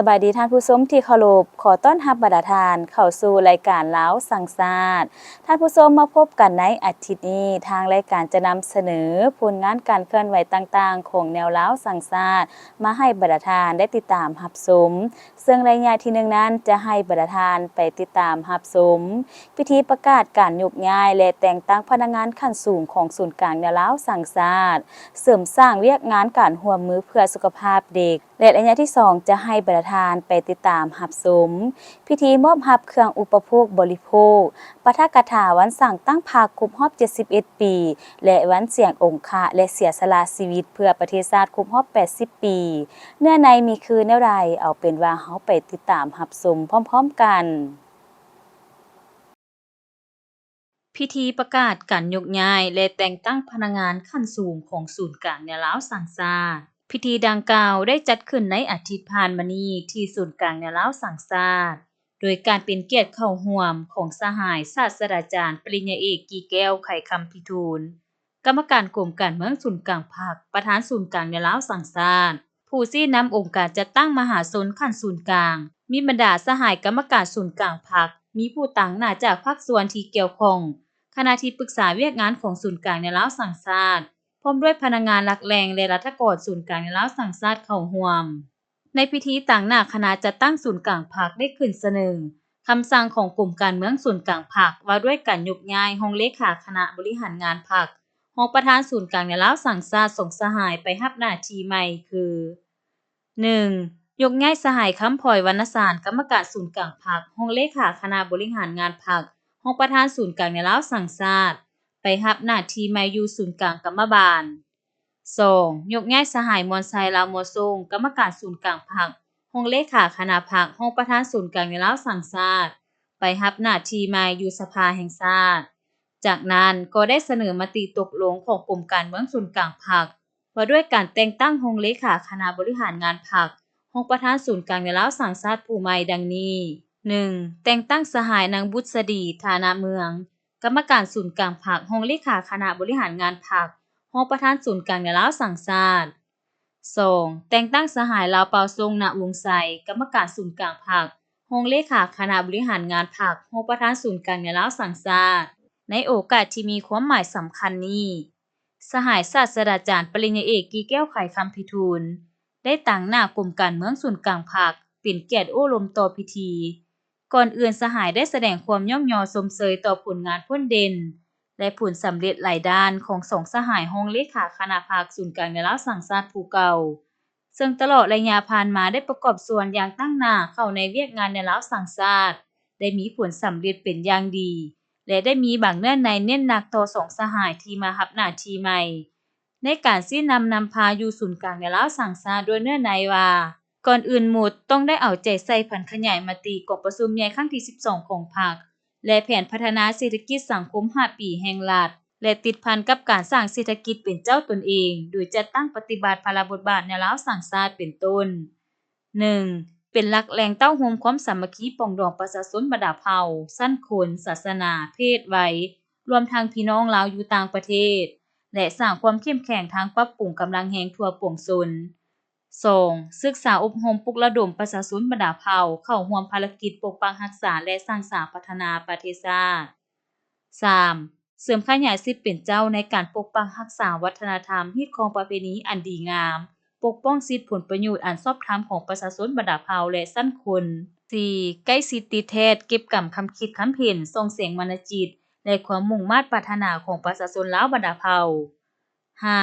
ສະບາຍດີທ່ານຜູ້ຊົມທີ່ເຄົາລົບ, ຂໍຕ້ອນຮັບບັນດາທ່ານເຂົ້າສູ່ລາຍການລາວສ້າງຊາດ. ທ່ານຜູ້ຊົມ, ມາພົບກັນໃນອາທິດນີ້, ທາງລາຍການຈະນຳສະເໜີຜົນງານການເຄື່ອນໄຫວຕ່າງໆຂອງແນວລາວສ້າງຊາດ ມາໃຫ້ບັນດາທ່ານໄດ້ຕິດຕາມຮັບຊົມ. ເຊິ່ງໄລຍະທີໜຶ່ງນັ້ນ ຈະໃຫ້ບັນດາທ່ານໄປຕິດຕາມຮັບຊົມພິທີປະກາດການຍົກຍ້າຍ ແລະ ແຕ່ງຕັ້ງພະນັກງານຂັ້ນສູງຂອງສູນກາງແນວລາວສ້າງຊາດ, ເສີມສ້າງວຽກງານການຮ່ວມມືເພື່ອສຸຂະພາບເດັກ ແລະ ໄລຍະທີສອງ ຈະໃຫ້ບັນດາທ່ານໄປຕິດຕາມຮັບຊົມພິທີມອບຮັບເຄື່ອງອຸປະໂພກບໍລິໂພກ, ປາຖະກະຖາວັນສ້າງຕັ້ງພັກຄົບຮອບເຈັດສິບເອັດປີ ແລະ ວັນສຽງອົງຄະ ແລະ ເສຍສະຫຼະຊີວິດເພື່ອປະເທດຊາດຄົບຮອບແປດສິບປີ. ເນື້ອໃນມີຄືແນວໃດ? ເອົາເປັນວ່າເຮົາໄປຕິດຕາມຮັບຊົມພ້ອມໆກັນ. ພິທີປະກາດການຍົກຍ້າຍ ແລະ ແຕ່ງຕັ້ງພະນັກງານຂັ້ນສູງຂອງສູນກາງແນວລາວສ້າງຊາດ. ພິທີດັ່ງກ່າວໄດ້ຈັດຂຶ້ນໃນອາທິດຜ່ານມານີ້ ທີ່ສູນກາງແນວລາວສ້າງຊາດ, ໂດຍການເປັນກຽດເຂົ້າຮ່ວມຂອງສະຫາຍສາດສະດາຈານປະລິນຍາເອກ ກີແກ້ວ ໄຂຄຳພິທູນ, ກຳມະການກົມການເມືອງສູນກາງພັກ, ປະທານສູນກາງແນວລາວສ້າງຊາດ, ຜູ້ຊີ້ນຳອົງການຈັດຕັ້ງມະຫາຊົນຂັ້ນສູນກາງ, ມີບັນດາສະຫາຍກຳມະການສູນກາງພັກ, ມີຜູ້ຕາງໜ້າຈາກພາກສ່ວນທີ່ກ່ຽວຂ້ອງ, ຄະນະທີ່ປຶກສາວຽກງານຂອງສູນກາງແນວລາວສ້າງຊາດ, ພ້ອມດ້ວຍພະນັກງານຫຼັກແຫຼ່ງ ແລະ ລັດຖະກອນສູນກາງແນວລາວສ້າງຊາດເຂົ້າຮ່ວມ. ໃນພິທີຕາງໜ້າຄະນະຈັດຕັ້ງສູນກາງພັກໄດ້ຂຶ້ນສະເໜີຄຳສັ່ງຂອງກົມການເມືອງສູນກາງພັກ ວ່າດ້ວຍການຍົກຍ້າຍຮອງເລຂາຄະນະບໍລິຫານງານພັກ, ຮອງປະທານສູນກາງແນວລາວສ້າງຊາດ ສອງສະຫາຍໄປຮັບໜ້າທີ່ໃໝ່ຄື ໜຶ່ງ ຍົກຍ້າຍສະຫາຍ ຄຳພອຍ ວັນນະສານ ກຳມະການສູນກາງພັກ, ຮອງເລຂາຄະນະບໍລິຫານງານພັກ, ຮອງປະທານສູນກາງແນວລາວສ້າງຊາດ ໄປຮັບໜ້າທີ່ໃໝ່ຢູ່ສູນກາງກຳມະບານ. ສອງ ຍົກຍ້າຍສະຫາຍ ມອນໄຊ ລາວມົວຊົງ ກຳມະການສູນກາງພັກ, ຮອງເລຂາຄະນະພັກ, ຮອງປະທານສູນກາງແນວລາວສ້າງຊາດ ໄປຮັບໜ້າທີ່ໃໝ່ຢູ່ສະພາແຫ່ງຊາດ. ຈາກນັ້ນກໍໄດ້ສະເໜີມະຕິຕົກລົງຂອງກົມການເມືອງສູນກາງພັກ ວ່າດ້ວຍການແຕ່ງຕັ້ງຮອງເລຂາຄະນະບໍລິຫານງານພັກ, ຮອງປະທານສູນກາງແນວລາວສ້າງຊາດຜູ້ໃໝ່ ດັ່ງນີ້: ໜຶ່ງ ແຕ່ງຕັ້ງສະຫາຍ ນາງ ບຸດສະດີ ຖານະເມືອງ ກຳມະການສູນກາງພັກ, ຮອງເລຂາຄະນະບໍລິຫານງານພັກ, ຮອງປະທານສູນກາງແນວລາວສ້າງຊາດ. ສອງ ແຕ່ງຕັ້ງສະຫາຍ ລາວປາວຊົງ ນະວົງໄຊ ກຳມະການສູນກາງພັກ, ຮອງເລຂາຄະນະບໍລິຫານງານພັກ, ຮອງປະທານສູນກາງແນວລາວສ້າງຊາດ. ໃນໂອກາດທີ່ມີຄວາມໝາຍສຳຄັນນີ້, ສະຫາຍສາດສະດາຈານປະລິນຍາເອກ ກີແກ້ວ ໄຂຄຳພິທູນ ໄດ້ຕາງໜ້າກົມການເມືອງສູນກາງພັກ ເປັນກຽດໂອ້ລົມຕໍ່ພິທີ. ກ່ອນອື່ນສະຫາຍໄດ້ສະແດງຄວາມຍ້ອງຍໍຊົມເຊີຍຕໍ່ຜົນງານພົ້ນເດັ່ນ ແລະ ຜົນສຳເລັດຫຼາຍດ້ານຂອງສອງສະຫາຍຮອງເລຂາຄະນະພັກສູນກາງແນວລາວສ້າງຊາດຜູ້ເກົ່າ, ເຊິ່ງຕະຫຼອດໄລຍະຜ່ານມາໄດ້ປະກອບສ່ວນຢ່າງຕັ້ງໜ້າເຂົ້າໃນວຽກງານແນວລາວສ້າງຊາດ ໄດ້ມີຜົນສຳເລັດເປັນຢ່າງດີ ແລະ ໄດ້ມີບາງເນື້ອໃນເນັ້ນໜັກຕໍ່ສອງສະຫາຍທີ່ມາຮັບໜ້າທີ່ໃໝ່ ໃນການຊີ້ນຳນຳພາຢູ່ສູນກາງແນວລາວສ້າງຊາດ ດ້ວຍເນື້ອໃນວ່າ ກ່ອນອື່ນໝົດຕ້ອງໄດ້ເອົາໃຈໃສ່ຜັນຂະຫຍາຍມະຕິກອງປະຊຸມໃຫຍ່ຄັ້ງທີສິບສອງຂອງພັກ ແລະ ແຜນພັດທະນາເສດຖະກິດສັງຄົມຫ້າປີແຫ່ງລັດ ແລະ ຕິດພັນກັບການສ້າງເສດຖະກິດເປັນເຈົ້າຕົນເອງ ໂດຍຈັດຕັ້ງປະຕິບັດພາລະບົດບາດແນວລາວສ້າງຊາດ ເປັນຕົ້ນ ໜຶ່ງ ເປັນຫຼັກແຫຼ່ງເຕົ້າໂຮມຄວາມສາມັກຄີປອງດອງປະຊາຊົນບັນດາເຜົ່າ, ຊັ້ນຄົນ, ສາສະໜາ, ເພດ, ໄວ, ລວມທັງພີ່ນ້ອງລາວຢູ່ຕ່າງປະເທດ ແລະ ສ້າງຄວາມເຂັ້ມແຂງທາງປັບປຸງກຳລັງແຮງທົ່ວປວງຊົນ. ສອງ ສຶກສາອົບຮົມປຸກລະດົມປະຊາຊົນບັນດາເຜົ່າເຂົ້າຮ່ວມພາລະກິດປົກປັກຮັກສາ ແລະ ສ້າງສາພັດທະນາປະເທດຊາດ. ສາມ ເສີມຂະຫຍາຍສິດເປັນເຈົ້າໃນການປົກປັກຮັກສາວັດທະນະທຳ, ຮີດຄອງປະເພນີອັນດີງາມ, ປົກປ້ອງສິດຜົນປະໂຫຍດອັນຊອບທຳຂອງປະຊາຊົນບັນດາເຜົ່າ ແລະ ຊັ້ນຄົນ. ສີ່ ໃກ້ຊິດຕິດແທດເກັບກຳຄຳຄິດຄຳເຫັນ, ສ່ອງແສງມານະຈິດ ແລະ ຄວາມມຸ່ງມາດປາດຖະໜາຂອງປະຊາຊົນລາວບັນດາເຜົ່າ. ຫ້າ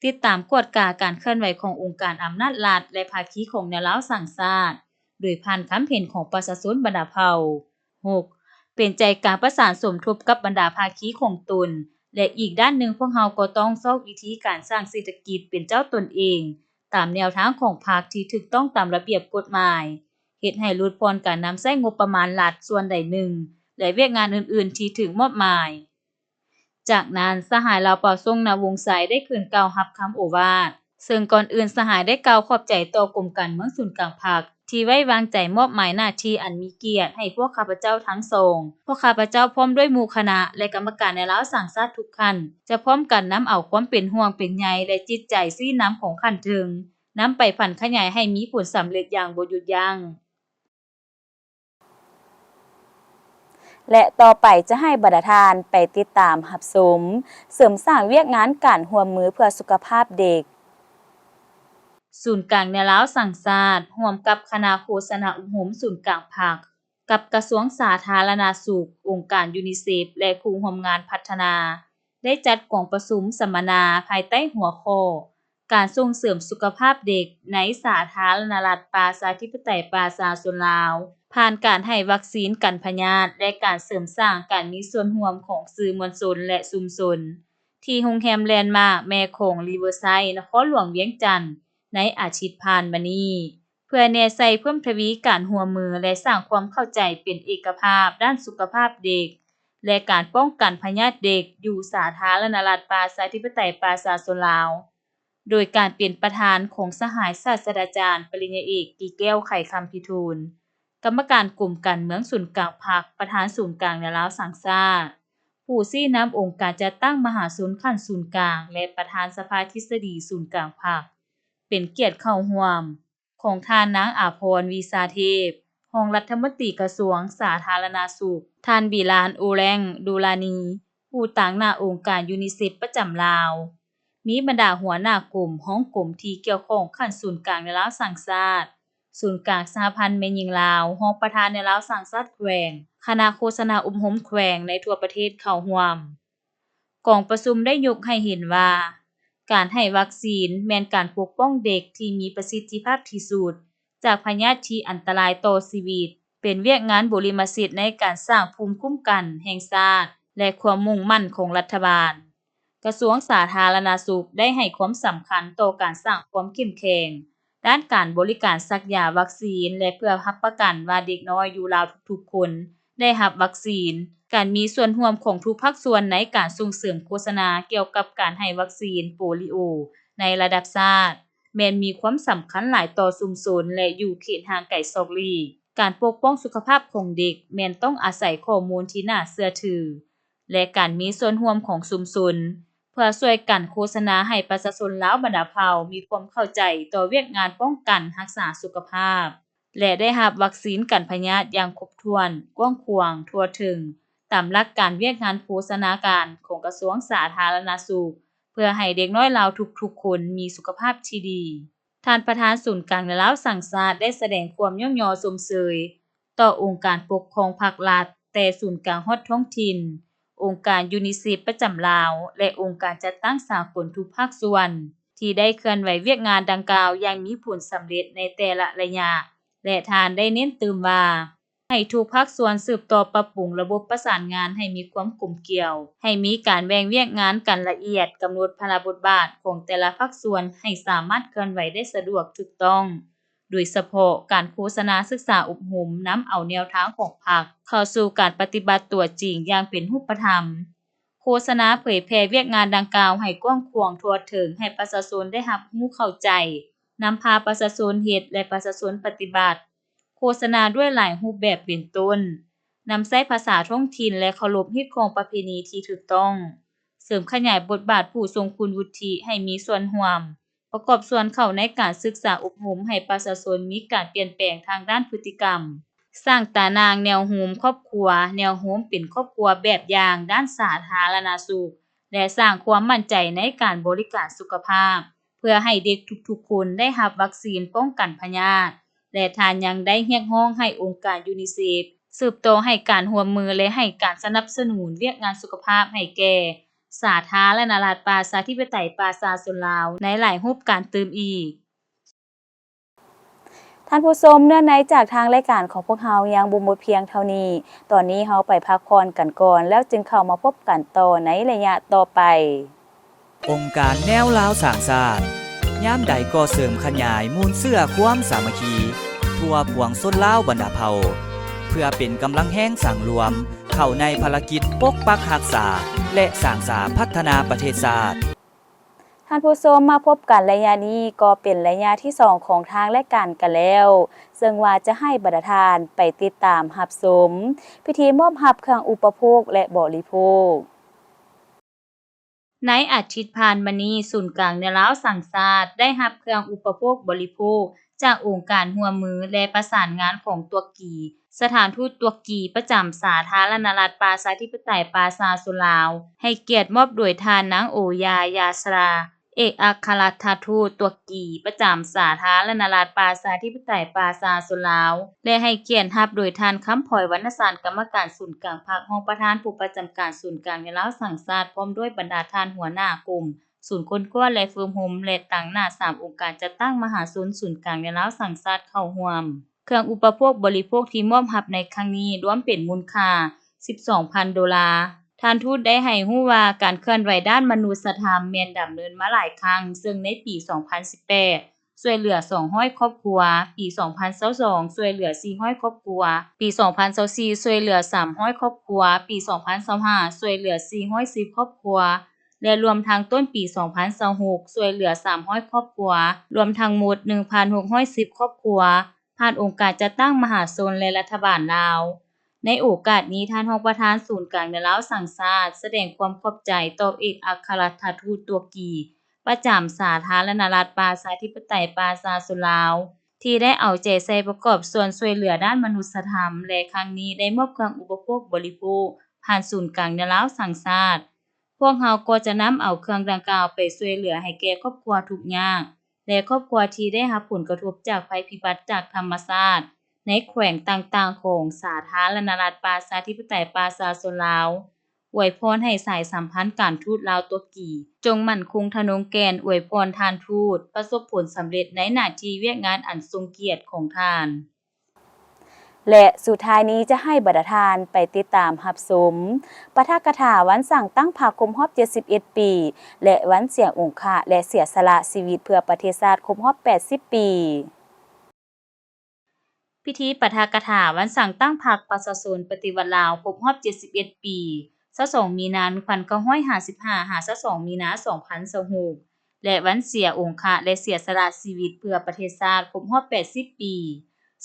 ຕິດຕາມກວດກາການເຄື່ອນໄຫວຂອງອົງການອຳນາດລັດ ແລະ ພາຄີຂອງແນວລາວສ້າງຊາດ ໂດຍຜ່ານຄຳເຫັນຂອງປະຊາຊົນບັນດາເຜົ່າ. ຫົກ ເປັນໃຈກາງປະສານສົມທົບກັບບັນດາພາຄີຂອງຕົນ ແລະ ອີກດ້ານໜຶ່ງ ພວກເຮົາກໍຕ້ອງຊອກວິທີການສ້າງເສດຖະກິດເປັນເຈົ້າຕົນເອງ ຕາມແນວທາງຂອງພັກທີ່ຖືກຕ້ອງຕາມລະບຽບກົດໝາຍ, ເຮັດໃຫ້ຫຼຸດຜ່ອນການນຳໃຊ້ງົບປະມານລັດສ່ວນໃດໜຶ່ງ ແລະ ວຽກງານອື່ນໆທີ່ຖືກມອບໝາຍ. ຈາກນັ້ນ ສະຫາຍ ລາວປາວຊົງ ນະວົງໄຊ ໄດ້ຂຶ້ນກ່າວຮັບຄຳໂອວາດ, ເຊິ່ງກ່ອນອື່ນສະຫາຍໄດ້ກ່າວຂອບໃຈຕໍ່ກົມການເມືອງສູນກາງພັກ ທີ່ໄວ້ວາງໃຈມອບໝາຍໜ້າທີ່ອັນມີກຽດໃຫ້ພວກຂ້າພະເຈົ້າທັງສອງ. ພວກຂ້າພະເຈົ້າພ້ອມດ້ວຍໝູ່ຄະນະ ແລະ ກຳມະການແນວລາວສ້າງຊາດທຸກຂັ້ນ ຈະພ້ອມກັນນຳເອົາຄວາມເປັນຫ່ວງເປັນໃຍ ແລະ ຈິດໃຈຊີ້ນຳຂອງຂັ້ນເທິງ ນຳໄປຜັນຂະຫຍາຍໃຫ້ມີຜົນສຳເລັດຢ່າງບໍ່ຢຸດຢັ້ງ. ແລະ ຕໍ່ໄປຈະໃຫ້ບັນດາທ່ານໄປຕິດຕາມຮັບຊົມ ເສີມສ້າງວຽກງານການຮ່ວມມືເພື່ອສຸຂະພາບເດັກ. ສູນກາງແນວລາວສ້າງຊາດ ຮ່ວມກັບຄະນະໂຄສະນາອົບຮົມສູນກາງພັກ ກັບກະຊວງສາທາລະນະສຸກ, ອົງການຢູນິເຊັບ ແລະ ຄູ່ຮ່ວມງານພັດທະນາ ໄດ້ຈັດກອງປະຊຸມສຳມະນາພາຍໃຕ້ຫົວຂໍ້ ການສົ່ງເສີມສຸຂະພາບເດັກໃນສາທາລະນະລັດປະຊາທິປະໄຕປະຊາຊົນລາວ ຜ່ານການໃຫ້ວັກຊີນກັນພະຍາດ ແລະ ການເສີມສ້າງການມີສ່ວນຮ່ວມຂອງສື່ມວນຊົນ ແລະ ຊຸມຊົນ ທີ່ໂຮງແຮມແລນມາກແມ່ຂອງຣີເວີໄຊ ນະຄອນຫຼວງວຽງຈັນ ໃນອາທິດຜ່ານມານີ້ ເພື່ອແນໃສ່ເພີ່ມທະວີການຮ່ວມມື ແລະ ສ້າງຄວາມເຂົ້າໃຈເປັນເອກະພາບດ້ານສຸຂະພາບເດັກ ແລະ ການປ້ອງກັນພະຍາດເດັກຢູ່ສາທາລະນະລັດປະຊາທິປະໄຕປະຊາຊົນລາວ ໂດຍການເປັນປະທານຂອງສະຫາຍສາດສະດາຈານປະລິນຍາເອກ ກີແກ້ວ ໄຂຄຳພິທູນ ກຳມະການກົມການເມືອງສູນກາງພັກ, ປະທານສູນກາງແນວລາວສ້າງຊາດ, ຜູ້ຊີ້ນຳອົງການຈັດຕັ້ງມະຫາຊົນຂັ້ນສູນກາງ ແລະ ປະທານສະພາທິດສະດີສູນກາງພັກ ເປັນກຽດເຂົ້າຮ່ວມ ຂອງທ່ານນາງ ອາພອນ ວິຊາເທບ ຮອງລັດຖະມົນຕີກະຊວງສາທາລະນະສຸກ, ທ່ານ ບີລານ ໂອແລງ ດູລານີ ຜູ້ຕາງໜ້າອົງການຢູນິເຊັບປະຈຳລາວ, ມີບັນດາຫົວໜ້າກົມ, ຮອງກົມທີ່ກ່ຽວຂ້ອງຂັ້ນສູນກາງແນວລາວສ້າງຊາດ, ສູນກາງສະຫະພັນແມ່ຍິງລາວ, ຮອງປະທານແນວລາວສ້າງຊາດແຂວງ, ຄະນະໂຄສະນາອົບຮົມແຂວງໃນທົ່ວປະເທດເຂົ້າຮ່ວມ. ກອງປະຊຸມໄດ້ຍົກໃຫ້ເຫັນວ່າ ການໃຫ້ວັກຊີນແມ່ນການປົກປ້ອງເດັກທີ່ມີປະສິດທິພາບທີ່ສຸດຈາກພະຍາດທີ່ອັນຕະລາຍຕໍ່ຊີວິດ, ເປັນວຽກງານບູລິມະສິດໃນການສ້າງພູມຄຸ້ມກັນແຫ່ງຊາດ ແລະ ຄວາມມຸ່ງໝັ້ນຂອງລັດຖະບານ. ກະຊວງສາທາລະນະສຸກໄດ້ໃຫ້ຄວາມສຳຄັນຕໍ່ການສ້າງຄວາມເຂັ້ມແຂງ ດ້ານການບໍລິການສັກຢາວັກຊີນ ແລະ ເພື່ອຮັບປະກັນວ່າເດັກນ້ອຍຢູ່ລາວທຸກໆຄົນໄດ້ຮັບວັກຊີນ, ການມີສ່ວນຮ່ວມຂອງທຸກພາກສ່ວນໃນການສົ່ງເສີມໂຄສະນາກ່ຽວກັບການໃຫ້ວັກຊີນໂປລິໂອໃນລະດັບຊາດ ແມ່ນມີຄວາມສຳຄັນຫຼາຍຕໍ່ຊຸມຊົນ ແລະ ຢູ່ເຂດຫ່າງໄກສອກຫຼີກ. ການປົກປ້ອງສຸຂະພາບຂອງເດັກແມ່ນຕ້ອງອາໄສຂໍ້ມູນທີ່ໜ້າເຊື່ອຖື ແລະ ການມີສ່ວນຮ່ວມຂອງຊຸມຊົນ ເພື່ອຊ່ວຍກັນໂຄສະນາໃຫ້ປະຊາຊົນລາວບັນດາເຜົ່າມີຄວາມເຂົ້າໃຈຕໍ່ວຽກງານປ້ອງກັນຮັກສາສຸຂະພາບ ແລະ ໄດ້ຮັບວັກຊີນກັນພະຍາດຢ່າງຄົບຖ້ວນ, ກວ້າງຂວາງ, ທົ່ວເຖິງ, ຕາມຫຼັກການວຽກງານໂພຊະນາການຂອງກະຊວງສາທາລະນະສຸກ ເພື່ອໃຫ້ເດັກນ້ອຍລາວທຸກໆຄົນມີສຸຂະພາບທີ່ດີ. ທ່ານປະທານສູນກາງແນວລາວສ້າງຊາດໄດ້ສະແດງຄວາມຍ້ອງຍໍຊົມເຊີຍຕໍ່ອົງການປົກຄອງພາກລັດ, ແຕ່ສູນກາງຮອດທ້ອງຖິ່ນ, ອົງການຢູນິເຊັບປະຈຳລາວ ແລະ ອົງການຈັດຕັ້ງສາກົນທຸກພາກສ່ວນ ທີ່ໄດ້ເຄື່ອນໄຫວວຽກງານດັ່ງກ່າວຢ່າງມີຜົນສຳເລັດໃນແຕ່ລະໄລຍະ ແລະ ທ່ານໄດ້ເນັ້ນຕື່ມວ່າ ໃຫ້ທຸກພາກສ່ວນສືບຕໍ່ປັບປຸງລະບົບປະສານງານໃຫ້ມີຄວາມກົມກຽວ, ໃຫ້ມີການແບ່ງວຽກງານກັນລະອຽດ, ກຳນົດພາລະບົດບາດຂອງແຕ່ລະພາກສ່ວນໃຫ້ສາມາດເຄື່ອນໄຫວໄດ້ສະດວກ, ຖືກຕ້ອງ, ໂດຍສະເພາະການໂຄສະນາສຶກສາອົບຮົມນຳເອົາແນວທາງຂອງພັກເຂົ້າສູ່ການປະຕິບັດຕົວຈິງຢ່າງເປັນຮູບປະທຳ. ໂຄສະນາເຜີຍແຜ່ວຽກງານດັ່ງກ່າວໃຫ້ກວ້າງຂວາງທົ່ວເຖິງ, ໃຫ້ປະຊາຊົນໄດ້ຮັບຮູ້ເຂົ້າໃຈ, ນຳພາປະຊາຊົນເຮັດ ແລະ ປະຊາຊົນປະຕິບັດ. ໂຄສະນາດ້ວຍຫຼາຍຮູບແບບເປັນຕົ້ນ, ນຳໃຊ້ພາສາທ້ອງຖິ່ນ ແລະ ເຄົາລົບຮີດຄອງປະເພນີທີ່ຖືກຕ້ອງ, ເສີມຂະຫຍາຍບົດບາດຜູ້ຊົງຄຸນວຸດທິໃຫ້ມີສ່ວນຮ່ວມ, ປະກອບສ່ວນເຂົ້າໃນການສຶກສາອົບຮົມໃຫ້ປະຊາຊົນມີການປ່ຽນແປງທາງດ້ານພຶດຕິກຳ, ສ້າງຕາໜ່າງແນວໂຮມຄອບຄົວ, ແນວໂຮມເປັນຄອບຄົວແບບຢ່າງດ້ານສາທາລະນະສຸກ ແລະ ສ້າງຄວາມໝັ້ນໃຈໃນການບໍລິການສຸຂະພາບ ເພື່ອໃຫ້ເດັກທຸກໆຄົນໄດ້ຮັບວັກຊີນປ້ອງກັນພະຍາດ ແລະ ທ່ານຍັງໄດ້ຮຽກຮ້ອງໃຫ້ອົງການຢູນິເຊັບສືບຕໍ່ໃຫ້ການຮ່ວມມື ແລະ ໃຫ້ການສະໜັບສະໜູນວຽກງານສຸຂະພາບໃຫ້ແກ່ສາທາລະນະລັດປະຊາທິປະໄຕປະຊາຊົນລາວໃນຫຼາຍຮູບການຕື່ມອີກ. ທ່ານຜູ້ຊົມ, ເນື້ອໃນຈາກທາງລາຍການຂອງພວກເຮົາຍັງບໍ່ໝົດພຽງເທົ່ານີ້. ຕອນນີ້ເຮົາໄປພັກຜ່ອນກັນກ່ອນ ແລ້ວຈຶ່ງເຂົ້າມາພົບກັນຕໍ່ໃນໄລຍະຕໍ່ໄປ. ອົງການແນວລາວສ້າງຊາດ ຍາມໃດກໍເສີມຂະຫຍາຍມູນເຊື້ອຄວາມສາມັກຄີທົ່ວປວງຊົນລາວບັນດາເຜົ່າ ເພື່ອເປັນກຳລັງແຮງສັງລວມເຂົ້າໃນພາລະກິດປົກປັກຮັກສາ ແລະ ສ້າງສາພັດທະນາປະເທດຊາດ. ທ່ານຜູ້ຊົມ, ມາພົບກັນໄລຍະນີ້ກໍເປັນໄລຍະທີສອງຂອງທາງລາຍການກັນແລ້ວ, ເຊິ່ງວ່າຈະໃຫ້ບັນດາທ່ານໄປຕິດຕາມຮັບຊົມພິທີມອບຮັບເຄື່ອງອຸປະໂພກ ແລະ ບໍລິໂພກ. ໃນອາທິດຜ່ານມານີ້, ສູນກາງແນວລາວສ້າງຊາດ ໄດ້ຮັບເຄື່ອງອຸປະໂພກບໍລິໂພກຈາກອົງການຮ່ວມມື ແລະ ປະສານງານຂອງຕຸລະກີ, ສະຖານທູດຕຸລະກີປະຈຳສາທາລະນະລັດປະຊາທິປະໄຕປະຊາຊົນລາວ, ໃຫ້ກຽດມອບໂດຍທ່ານນາງ ໂອຢາ ຢາຊຣາ ເອກອັກຄະລັດຖະທູດຕຸລະກີປະຈຳສາທາລະນະລັດປະຊາທິປະໄຕປະຊາຊົນລາວ ແລະ ໃຫ້ກຽດຮັບໂດຍທ່ານ ຄຳພອຍ ວັນນະສານ ກຳມະການສູນກາງພັກ, ຮອງປະທານຜູ້ປະຈຳການສູນກາງແນວລາວສ້າງຊາດ ພ້ອມດ້ວຍບັນດາທ່ານຫົວໜ້າກົມ, ສູນຄົ້ນຄວ້າ ແລະ ຝຶກອົບຮົມ ແລະ ຕາງໜ້າສາມອົງການຈັດຕັ້ງມະຫາຊົນສູນກາງແນວລາວສ້າງຊາດເຂົ້າຮ່ວມ. ເຄື່ອງອຸປະໂພກບໍລິໂພກທີ່ມອບຮັບໃນຄັ້ງນີ້ລວມເປັນມູນຄ່າສິບສອງພັນໂດລາ. ທ່ານທູດໄດ້ໃຫ້ຮູ້ວ່າ ການເຄື່ອນໄຫວດ້ານມະນຸດສະທຳແມ່ນດຳເນີນມາຫຼາຍຄັ້ງ, ເຊິ່ງໃນປີສອງພັນສິບແປດ ຊ່ວຍເຫຼືອສອງຮ້ອຍຄອບຄົວ, ປີສອງພັນຊາວສອງ ຊ່ວຍເຫຼືອສີ່ຮ້ອຍຄອບຄົວ, ປີສອງພັນຊາວສີ່ ຊ່ວຍເຫຼືອສາມຮ້ອຍຄອບຄົວ, ປີສອງພັນຊາວຫ້າ ຊ່ວຍເຫຼືອສີ່ຮ້ອຍສິບຄອບຄົວ ແລະ ລວມທັງຕົ້ນປີສອງພັນຊາວຫົກ ຊ່ວຍເຫຼືອສາມຮ້ອຍຄອບຄົວ, ລວມທັງໝົດໜຶ່ງພັນຫົກຮ້ອຍສິບຄອບຄົວ ຜ່ານອົງການຈັດຕັ້ງມະຫາຊົນ ແລະ ລັດຖະບານລາວ. ໃນໂອກາດນີ້, ທ່ານຮອງປະທານສູນກາງແນວລາວສ້າງຊາດ ສະແດງຄວາມຂອບໃຈຕໍ່ເອກອັກຄະລັດຖະທູດຕຸລະກີປະຈຳສາທາລະນະລັດປະຊາທິປະໄຕປະຊາຊົນລາວ ທີ່ໄດ້ເອົາໃຈໃສ່ປະກອບສ່ວນຊ່ວຍເຫຼືອດ້ານມະນຸດສະທຳ ແລະ ຄັ້ງນີ້ໄດ້ມອບເຄື່ອງອຸປະໂພກບໍລິໂພກຜ່ານສູນກາງແນວລາວສ້າງຊາດ. ພວກເຮົາກໍຈະນຳເອົາເຄື່ອງດັ່ງກ່າວໄປຊ່ວຍເຫຼືອໃຫ້ແກ່ຄອບຄົວທຸກຍາກ ແລະ ຄອບຄົວທີ່ໄດ້ຮັບຜົນກະທົບຈາກໄພພິບັດຈາກທຳມະຊາດໃນແຂວງຕ່າງໆຂອງສາທາລະນະລັດປະຊາທິປະໄຕປະຊາຊົນລາວ. ອວຍພອນໃຫ້ສາຍສຳພັນການທູດລາວຕຸລະກີຈົ່ງໝັ້ນຄົງທະນົງແກ່ນ, ອວຍພອນທ່ານທູດປະສົບຜົນສຳເລັດໃນໜ້າທີ່ວຽກງານອັນຊົງກຽດຂອງທ່ານ. ແລະ ສຸດທ້າຍນີ້ຈະໃຫ້ບັນດາທ່ານໄປຕິດຕາມຮັບຊົມ ປາຖະກະຖາວັນສ້າງຕັ້ງພັກຄົບຮອບເຈັດສິບເອັດປີ ແລະ ວັນເສຍອົງຄະ ແລະ ເສຍສະຫຼະຊີວິດເພື່ອປະເທດຊາດຄົບຮອບແປດສິບປີ. ພິທີປາຖະກະຖາວັນສ້າງຕັ້ງພັກປະຊາຊົນປະຕິວັດລາວຄົບຮອບເຈັດສິບເອັດປີ, ຊາວສອງມີນາ ໜຶ່ງພັນເກົ້າຮ້ອຍຫ້າສິບຫ້າ ຫາ ຊາວສອງມີນາ ສອງພັນຊາວຫົກ ແລະ ວັນເສຍອົງຄະ ແລະ ເສຍສະຫຼະຊີວິດເພື່ອປະເທດຊາດຄົບຮອບແປດສິບປີ,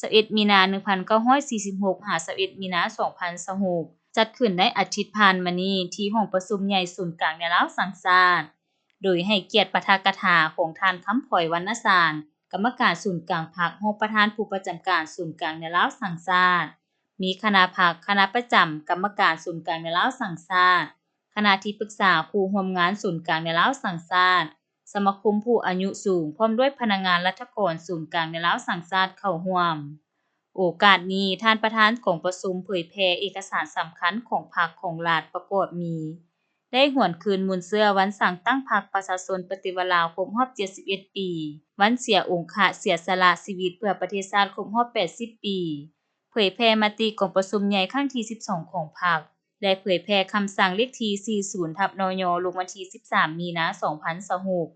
ຊາວເອັດມີນາ ໜຶ່ງພັນເກົ້າຮ້ອຍສີ່ສິບຫົກ ຫາ ຊາວເອັດມີນາ ສອງພັນຊາວຫົກ ຈັດຂຶ້ນໃນອາທິດຜ່ານມານີ້ ທີ່ຫ້ອງປະຊຸມໃຫຍ່ສູນກາງແນວລາວສ້າງຊາດ, ໂດຍໃຫ້ກຽດປາຖະກະຖາຂອງທ່ານ ຄຳພອຍ ວັນນະສານ ກຳມະການສູນກາງພັກ, ຮອງປະທານຜູ້ປະຈຳການສູນກາງແນວລາວສ້າງຊາດ, ມີຄະນະພັກ, ຄະນະປະຈຳ, ກຳມະການສູນກາງແນວລາວສ້າງຊາດ, ຄະນະທີ່ປຶກສາ, ຄູ່ຮ່ວມງານສູນກາງແນວລາວສ້າງຊາດ, ສະມາຄົມຜູ້ອາຍຸສູງ, ພ້ອມດ້ວຍພະນັກງານລັດຖະກອນສູນກາງແນວລາວສ້າງຊາດເຂົ້າຮ່ວມ. ໂອກາດນີ້, ທ່ານປະທານກອງປະຊຸມເຜີຍແຜ່ເອກະສານສຳຄັນຂອງພັກຂອງລັດ ປະກອບມີ ໄດ້ຫວນຄືນມູນເຊື້ອວັນສ້າງຕັ້ງພັກປະຊາຊົນປະຕິວັດລາວຄົບຮອບເຈັດສິບເອັດປີ, ວັນເສຍອົງຄະເສຍສະຫຼະຊີວິດເພື່ອປະເທດຊາດຄົບຮອບແປດສິບປີ, ເຜີຍແຜ່ມະຕິກອງປະຊຸມໃຫຍ່ຄັ້ງທີສິບສອງຂອງພັກ ແລະ ເຜີຍແຜ່ຄຳສັ່ງເລກທີສີ່ສິບທັບ ນຍ ລົງວັນທີສິບສາມ ມີນາ ສອງພັນຊາວຫົກ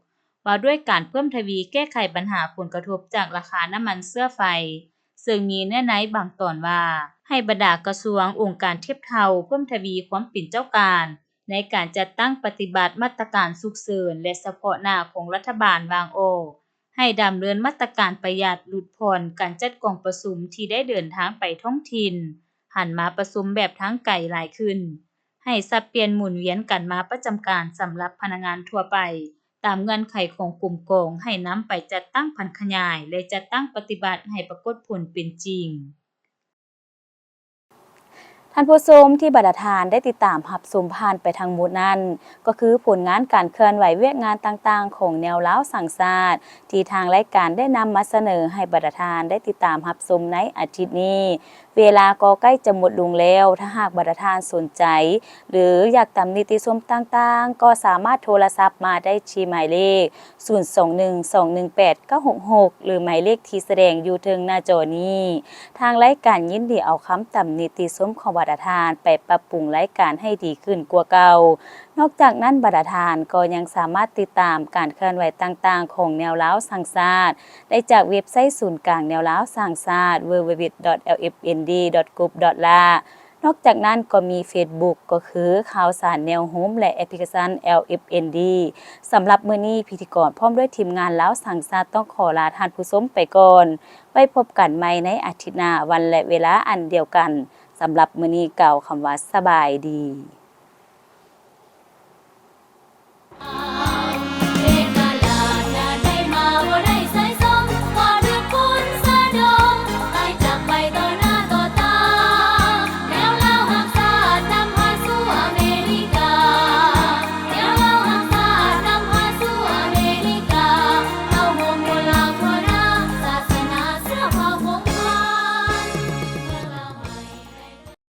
ວ່າດ້ວຍການເພີ່ມທະວີແກ້ໄຂບັນຫາຜົນກະທົບຈາກລາຄານ້ຳມັນເຊື້ອໄຟ, ເຊິ່ງມີເນື້ອໃນບາງຕອນວ່າ ໃຫ້ບັນດາກະຊວງ, ອົງການທຽບເທົ່າເພີ່ມທະວີຄວາມເປັນເຈົ້າການ ໃນການຈັດຕັ້ງປະຕິບັດມາດຕະການສຸກເສີນ ແລະ ສະເພາະໜ້າຂອງລັດຖະບານວາງອອກ, ໃຫ້ດຳເນີນມາດຕະການປະຢັດ, ຫຼຸດຜ່ອນການຈັດກອງປະຊຸມທີ່ໄດ້ເດີນທາງໄປທ້ອງຖິ່ນ, ຫັນມາປະຊຸມແບບທາງໄກຫຼາຍຂຶ້ນ, ໃຫ້ສັບປ່ຽນໝູນວຽນກັນມາປະຈຳການສຳລັບພະນັກງານທົ່ວໄປ ຕາມເງື່ອນໄຂຂອງກົມກອງ, ໃຫ້ນຳໄປຈັດຕັ້ງຜັນຂະຫຍາຍ ແລະ ຈັດຕັ້ງປະຕິບັດໃຫ້ປາກົດຜົນເປັນຈິງ. ທ່ານຜູ້ຊົມທີ່ບັນດາທ່ານໄດ້ຕິດຕາມຮັບຊົມຜ່ານໄປທັງໝົດນັ້ນ ກໍຄືຜົນງານການເຄື່ອນໄຫວວຽກງານຕ່າງໆຂອງແນວລາວສ້າງຊາດ ທີ່ທາງລາຍການໄດ້ນຳມາສະເໜີໃຫ້ບັນດາທ່ານໄດ້ຕິດຕາມຮັບຊົມໃນອາທິດນີ້. ເວລາກໍໃກ້ຈະໝົດລົງແລ້ວ, ຖ້າຫາກບັນດາທ່ານສົນໃຈ ຫຼື ຢາກຕຳນິຕິຊົມຕ່າງໆ ກໍສາມາດໂທລະສັບມາໄດ້ທີ່ໝາຍເລກ ສູນສອງໜຶ່ງສອງໜຶ່ງແປດເກົ້າຫົກຫົກ ຫຼື ໝາຍເລກທີ່ສະແດງຢູ່ເທິງໜ້າຈໍນີ້. ທາງລາຍການຍິນດີເອົາຄຳຕຳນິຕິຊົມຂອງບັນດາທ່ານໄປປັບປຸງລາຍການໃຫ້ດີຂຶ້ນກວ່າເກົ່າ. ນອກຈາກນັ້ນ, ບັນດາທ່ານກໍຍັງສາມາດຕິດຕາມການເຄື່ອນໄຫວຕ່າງໆຂອງແນວລາວສ້າງຊາດ ໄດ້ຈາກເວັບໄຊສູນກາງແນວລາວສ້າງຊາດ www.lfnd.gov.la ນອກຈາກນັ້ນກໍມີເຟສບຸກ ກໍຄືຂ່າວສານແນວໂຮມ ແລະ ແອັບພລິເຄຊັນ ແອລ ເອັຟ ເອັນ ດີ. ສຳລັບມື້ນີ້, ພິທີກອນພ້ອມດ້ວຍທີມງານລາວສ້າງຊາດຕ້ອງຂໍລາທ່ານຜູ້ຊົມໄປກ່ອນ. ໄວ້ພົບກັນໃໝ່ໃນອາທິດໜ້າ, ວັນ ແລະ ເວລາອັນດຽວກັນ. ສຳລັບມື້ນີ້, ກ່າວຄຳວ່າສະບາຍດີ.